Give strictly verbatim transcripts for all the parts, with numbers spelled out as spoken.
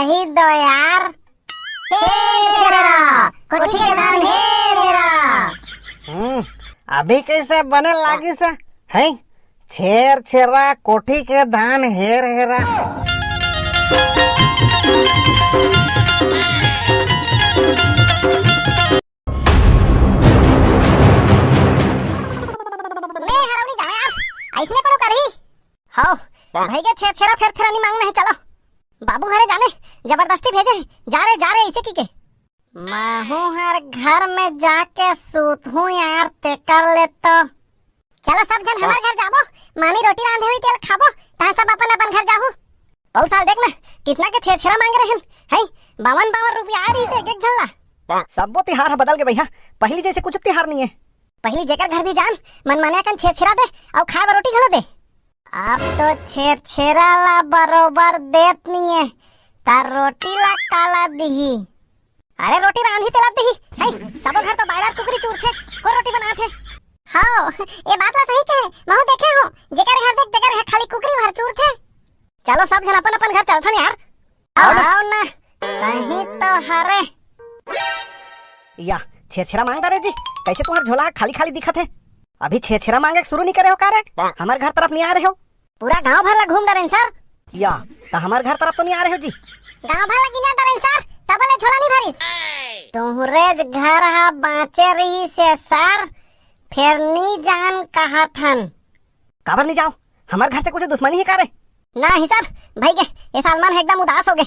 ही दो यार। हे मेरा, कोठी के धान हे मेरा। हम्म, अभी कइसे बने लागिस हे? हैं? छेर छेरा, कोठी के धान हेर हेरा। मैं हरौनी जावे यार, अइसने कोनो करही। हव, भइगे छेरछेरा फेरफेरानी मांगना हे, चलो। बाबू हरे जाने, जबरदस्ती भेजे हे, जा रे, जा रे, अइसे कहिके। महूं हर घर में जाके सूतहूं यार, तेकर ले तो। चलो सब झन हमर घर जाबो, मामी रोटी रांधे होही तेला खाबो, तहां सब अपन अपन घर जाहू। पउर साल देख ना, कितना के छेरछेरा मांगे रहेन, हैं? बावन बावन रुपया आय रहिस हे एक एक झन ला। सब्बो तिहार ह बदल गे भइया, पहिली जइसे कुछु तिहार नइ हे। पहिली जेकर घर भी जान, मनमाने अकन छेरछेरा दे, अउ खाय बर रोटी घलो दे। अब तो छेरछेरा ला बरोबर देत नइ हे, त रोटी ला काला दिही? अरे रोटी रांधही तेला दिही, हैं? सबो घर तो बायलर कुकरी चुरथे, कोन रोटी बनाथे? हव, ए बात ला सही कहे, महूं देखे हंव, जेकर घर देख, तेकर घर खाली कुकरी भर चुरथे। चलो सब झन अपन अपन घर चलथन यार। आओ ना। आओ ना, सही तो हरे। या, छेरछेरा मांग डारे जी, कइसे तुंहर झोला खाली खाली दिखत हे? अभी छेरछेरा मांगे के शुरू नइ करे हो का रे? हमर घर तरफ नइ आय रहे हो? पूरा गांव भर ला घूम डरेन सर। या, त हमर घर तरफ तो नइ आय रहे हो जी? गांव भर ला गिना डरेन सर, तब ले झोला नइ भरिस। तुंहरेच घर हा बांचे रहिस हे सर, फेर नइ जान कहत हन। काबर नइ जाव? हमर घर से कुछु दुश्मनी हे का रे? नहीं सर, भइगे, ए साल मन ह एकदम उदास होगे।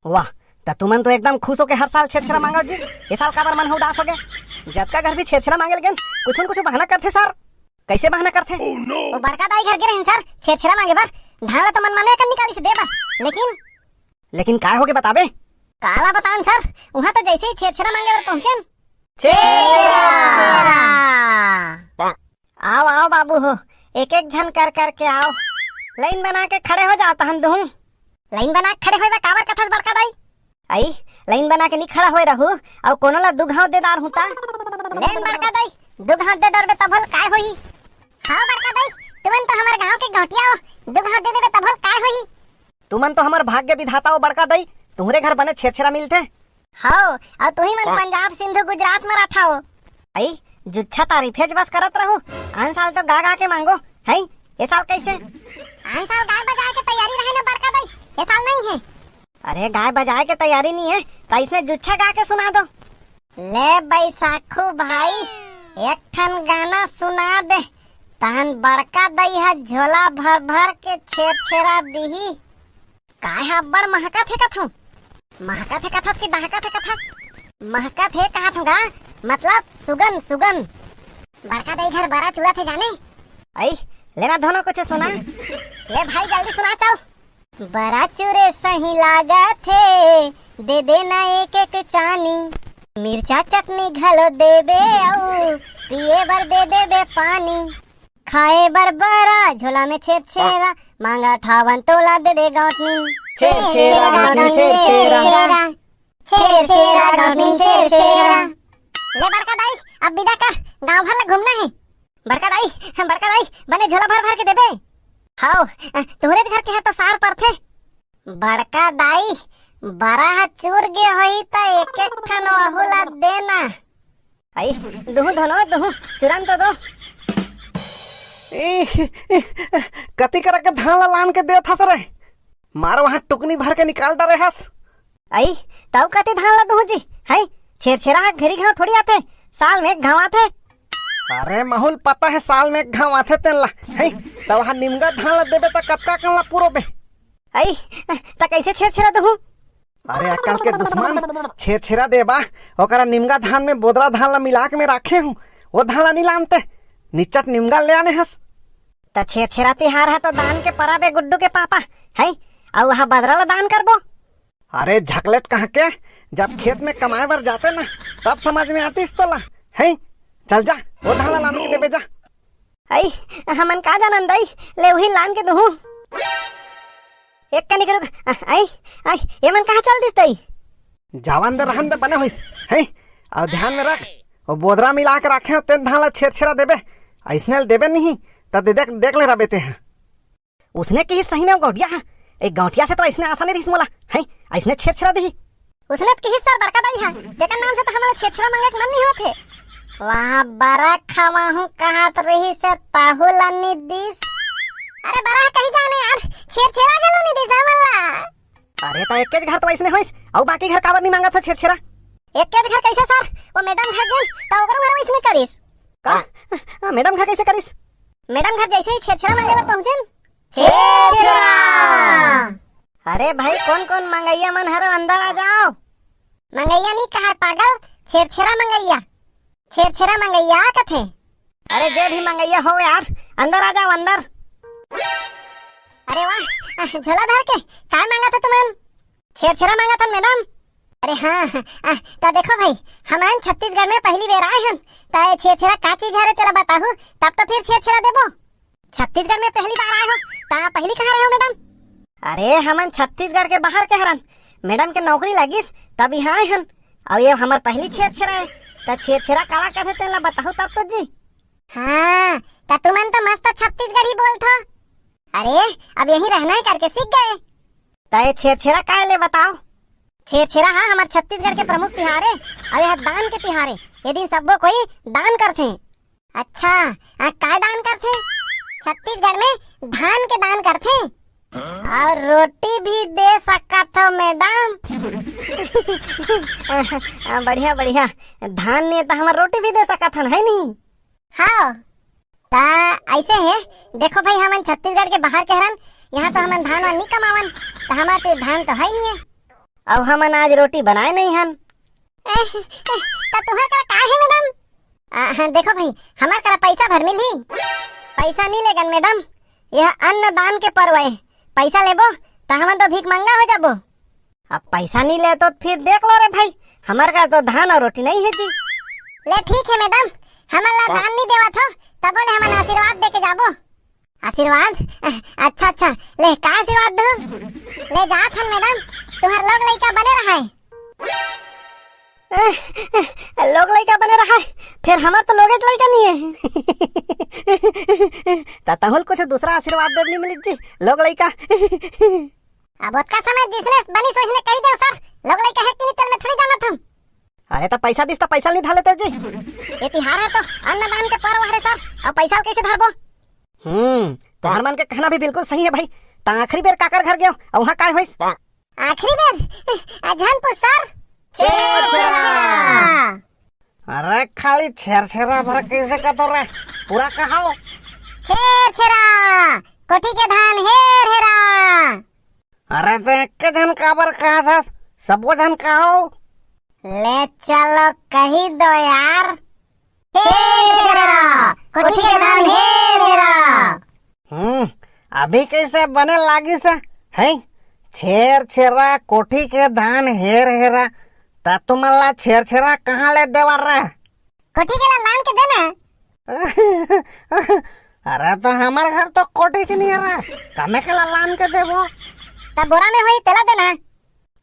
वाह, त तुमन तो एकदम खुश होके हर साल छेरछेरा मांगव जी, ए साल काबर मन ह उदास होगे? जतका घर भी छेरछेरा मांगे ल गेन, कुछु न कुछु बहाना करथे सर। कइसे बहाना करथे? वो बड़का दाई घर गे रहेन सर, छेरछेरा मांगे बर, धान ला तो मनमाने अकन निकालिस दे बर, लेकिन लेकिन काय होगे बताबे? काला बतान सर, उहां तो जइसे ही छेरछेरा मांगे बर पहुंचेन। छेरछेरा! आओ, आओ बाबू हो, एक एक झन कर कर के आओ। लाइन बना के खड़े हो जाव तहन दुहूं। लाइन बना के खड़े होय बर काबर कथस बड़का दाई? अई, लाइन बना के नइ खड़ा होय रहू, अउ कोनो ला दू घांव दे डारहूं त? ले न बड़का दाई, दू घांव दे डरबे तभो ल काय होही? हव बड़का दाई, तुमन तो हमर गांव के गौंटिया हो, दू घांव दे देबे तभो ल काय होही? तुमन तो हमर भाग्य विधाता हो बड़का दाई, तुंहरे घर बने छेरछेरा मिलथे। हव, अउ तुही मन पंजाब, सिंधु, गुजरात म रथव। अई, जुच्छा तारीफेच बस करत रहू, आन साल तो गा गा के मांगो, हई, ए साल कइसे? आन साल गाय बजाय के तैयारी रहे न बड़का दाई, ए साल नइ हे। अरे गाय बजाय के तैयारी नइ हे, त अइसने जुच्छा गा के सुना दो। ले बैसाखू भाई, एक ठन गाना सुना दे, तहन बड़का दाई ह झोला भर भर के छेरछेरा दिही। काय ह अब्बड़ महकत हे कथंव? महकत हे कथस कि दहकत हे कथस? महकत हे कहत हंव गा, मतलब सुगंध, सुगंध। बड़का दाई घर बरा चुरत हे जाने। अई, ले ना धनो कुछ सुना। ले भाई जल्दी सुना चल। बरा चुरे सही लागत हे, दे दे ना एक एक चानी। मिर्चा चटनी घलो देबे अऊ पिए बर दे देबे पानी। खाए बर बरा, झोला में छेरछेरा, मांगत हावन तोला दे दे गौटनी। छेरछेरा गौटनी, छेरछेरा। छेरछेरा गौटनी, छेरछेरा। ले बड़का दाई, अब बिदा कर, गांव भर ला घूमना हे। बड़का दाई, बड़का दाई, बने झोला भर भर के देबे। हव, तुंहरेच घर के ह तो सार परथे। बड़का दाई, बरा ह चूर गे होही त एक एक ठन वहू ला देना। अई, दुहू धनो, दुहू, चुरन तो दो। ए, ए, कति करा के धान ला लान के देत हस रे? मार वहां टुकनी भर के निकाल डरे हस। अई, तऊ कति धान ला दुहू जी? हई, छेरछेरा ह घेरी घांव थोड़ी आथे, साल में एक घांव आथे। अरे महुल पता हे साल में एक घांव आथे तेन ला। हई, त वहां निमगा धान ला देबे त कतका कन ला पुरोबे? अई, त कइसे छेरछेरा दुहू? अरे अकल के दुश्मन, छेरछेरा देबा, ओकरा निमगा धान में बोदरा धान ला मिला के मैं राखे हूं, वो धान ला नइ लानते, निच्चट निमगा ले आने हस। त छेरछेरा तिहार ह तो दान के परब ए गुड्डू के पापा, हई, अऊ वहां बदरा ला दान करबो। अरे झकलेट कहां के, जब खेत में कमाए बर जाते ना, तब समझ में आतिस तोला, हई, चल जा, वो धान ला लान के देबे जा। अई, हमन का जानन दई, ले उही लान के दुहूं। एक कनिक रुक, अ-, अई, अई, एमन कहां चल दिस दई? जावन दे, रहन दे, बने होइस, हैं? अऊ ध्यान में रख, वो बोदरा मिला के राखे हो, तेन धान ला छेरछेरा देबे, अइसने ल देबे नहीं, त दे देख, देख ले रबे ते ह। उसने कही सही में गौटिया ह, एक गौंटिया से तो अइसने आसा नइ रहिस मोला, हैं? अइसने छेरछेरा दिही। उसने तो किहिस सर बड़का दाई हा, तेकर नाम से तो हमला छेरछेरा मांगे के मन नइ होत हे। वहाँ बरा खवाहूँ कहत रहिस हे, ताहू ला नइ दिस। अरे बरा कहीं जाने यार, छेरछेरा घलो नइ दिस हमला। अरे त एकेच घर तो अइसने होइस, अउ बाकी घर काबर नइ मांगत हो छेरछेरा? एकेच घर कइसे सर? वो मैडम घर गेन, त ओकरो घर वइसने करिस। का? हाँ, मैडम घर कइसे करिस? मैडम घर जइसे ही छेरछेरा मांगे बर पहुंचेन, छेरछेरा। अरे भाई, कोन कोन मंगइया मन हरो, अंदर आ जाव। मंगइया नइ कहय पागल, छेरछेरा मंगइया। छेरछेरा मंगइया कथे। अरे जे भी मंगइया हो यार, अंदर आ जाव अंदर। अरे वाह, झोला धर के काय मांगत हो तुमन? छेरछेरा मांगत हन मैडम। अरे हाँ, हाँ, त देखो भाई, हमन छत्तीसगढ़ में पहली बेर आए हन, त ये छेरछेरा का चीज हरे तेला बताहू, तब तो फिर छेरछेरा देबो। छत्तीसगढ़ में पहली बार आए हो, त पहली कहाँ रहे हो मैडम? अरे हमन छत्तीसगढ़ के बाहर के हरन, मैडम के नौकरी लगिस तब यहाँ आए हन। अउ ये हमर पहली छेरछेरा हे, त छेरछेरा काला कथे तेला बताहू तब तो जी। हाँ, त तुमन तो मस्त छत्तीसगढ़ी बोलथो। अरे, अब यहीं रहना है करके सीख गए। त ये छेरछेरा काय ले बताव? छेरछेरा हा हमर छत्तीसगढ़ के प्रमुख तिहार हे। अउ यह दान के तिहार हे, ये दिन सबो कोई दान करथे। अच्छा, आ, काय दान करथे? छत्तीसगढ़ में धान के दान करथे। अउ रोटी भी दे सकत हो मैडम। आ, बढ़िया बढ़िया, धान नइ हे त हमर रोटी भी दे सकत हन, है नहीं? हाँ, त अइसे हे, देखो भाई, हमन छत्तीसगढ़ के बाहर के हरन, यहाँ तो हमन धान वान नइ कमावन, त हमर तो धान तो है नहीं है। अउ हमन आज रोटी बनाए नहीं हन। ए, ए, त तुहर करा का हे मैडम? आ, हाँ, देखो भाई, हमर करा पैसा भर मिलही। पैसा नइ लेगन मैडम, यह अन्न दान के पर्व हे, पैसा लेबो त हमन तो भीख मंगा हो जाबो। अब पैसा नइ ले तो फिर देख लो रे भाई, हमर करा तो धान अउ रोटी नइ हे जी। ले ठीक हे मैडम, हमन ला दान नइ देवत हो, तबो ले हमन आशीर्वाद दे के जाबो। आशीर्वाद? अच्छा अच्छा, ले का आशीर्वाद दू? ले जात हन मैडम, तुहर लोग लइका बने रहय। लोग लइका बने रहय, फेर हमर तो लोगे लइका नइ हे। त तहूँ ल कुछ दूसरा आशीर्वाद देब नइ मिलिस जी, लोग लइका। अब ओतका समय जिसने बनिस ओइसने कहि देव सर, लोग लइका हे कि नइ तेला मैं थोड़ी जानत हूँ। अरे त पैसा दिस त पैसा नइ धर लेते जी। ये तिहार हे तो अन्नदान के पर्व हरे सर, अउ पैसा ल कइसे धरबो? हम्म, तुहर मन के कहना भी बिल्कुल सही हे भाई। त आखिरी बेर काकर घर गेव अउ उहाँ काय होइस? आखिरी बेर? अ, झन पूछ सर। छेरछेरा। अरे खाली छेरछेरा भर कइसे कथो रे? पूरा कहाव। छेरछेरा, कोठी के धान हेर हेरा। अरे त एके झन काबर कहत हस? सबो झन कहाव। ले चलो कहि दो यार। छेरछेरा, कोठी के धान हेर हेरा। हम्म, अभी कइसे बने लागिस हे? छेरछेरा, कोठी के धान हेर हेरा। त तुमन ला छेरछेरा कहाँ ले देवत रहे? कोठी के ला लान के देना। अरे त हमर घर तो कोठीच नइ हे रे, कमे के ला लान के देबो? त बोरा में होही तेला देना।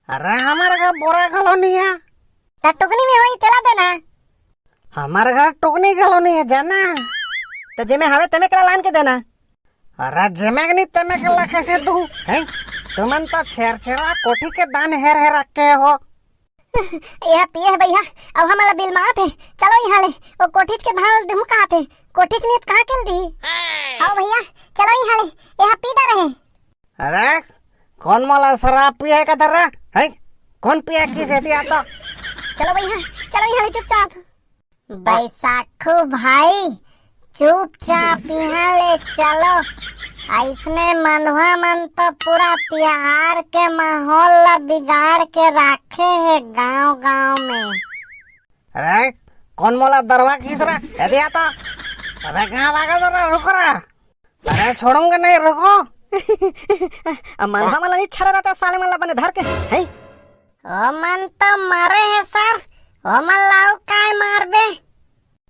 अरे हमर घर बोरा घलो नइ हे। त टुकनी में होही तेला देना। हमर घर टुकनी घलो नइ हे जाना। त जेमे हवे तेमे के ला लान के देना। अरे जेमे के नइ तेमे के ला कइसे दू? हैं? तुमन तो छेरछेरा कोठी के धान हेर हेरा के हो। यह पिए हे भैया, अब हमला बिलमात हे। चलो इहाँ ले, वो कोठीच के धान देहूँ कहत हे। कोठीच नइ हे त कहाँ के ल दिही? हाँ भैया, चलो इहाँ ले, यह पी डरे हे। अरे, कोन मोला शराब पिए का धर रहा है? कोन पिए की सेती आता? चलो भैया, चलो इहाँ ले चुपचाप। बैसाखू भाई, चुपचाप इहाँ ले चलो। अइसने मनवा मन तो पूरा तिहार के माहौल ला बिगाड़ के राखे हे गांव गांव में। अरे, कोन मोला दरवा खींच रहा? एदे आता। अरे, कहाँ भागा जरा, रुक रहा। अरे, छोड़ूंगा नहीं, रुको। अब मनवा मन ला नइ छोड़े रहा त साले मन ला बने धर के, हैं? ओमन तो मरे हे सर, ओमन ला अउ काय मारबे?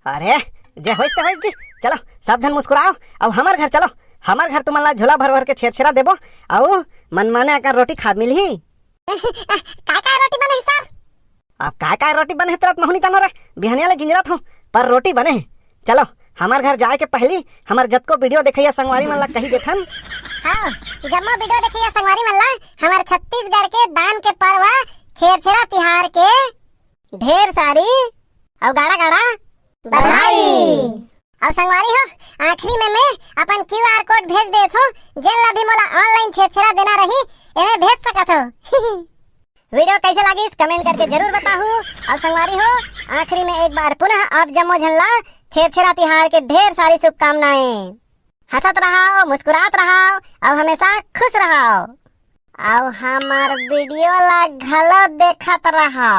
अरे, जे होइस ते होइस जी, चलो सब झन मुस्कुराव, अब हमर घर चलो, हमर घर तुमन ला झोला भर भर के छेरछेरा देबो, अउ मनमाने अकन रोटी खाब मिलही। काय काय रोटी बने हे सर? अब काय काय रोटी बने हे तेला त महू नइ जानो रे, बिहनिया ले गिंजरत हूँ, पर रोटी बने हे। चलो, हमर घर जाए के पहली हमर जतको वीडियो देखइया संगवारी मन ला कही देथन। हाँ, जम्मो वीडियो देखइया संगवारी मन ला हमर छत्तीसगढ़ के दान के पर्व छेरछेरा तिहार के ढेर सारी अउ गाड़ा गाड़ा बधाई। अउ संगवारी हो, आखिरी में मैं अपन क्यूआर कोड भेज देत हूँ, जेन ला भी मोला ऑनलाइन छेरछेरा देना रही, एमे भेज सकत हो। वीडियो कैसे लागिस, कमेंट करके जरूर बताहू। अउ संगवारी हो, आखिरी में एक बार पुनः आप जम्मो झन ला छेरछेरा तिहार के ढेर सारी शुभकामनाएं। हंसत रहो, मुस्कुरात रहो, अउ हमेशा खुश रहो। अउ हमर वीडियो ला घलो देखत रहो।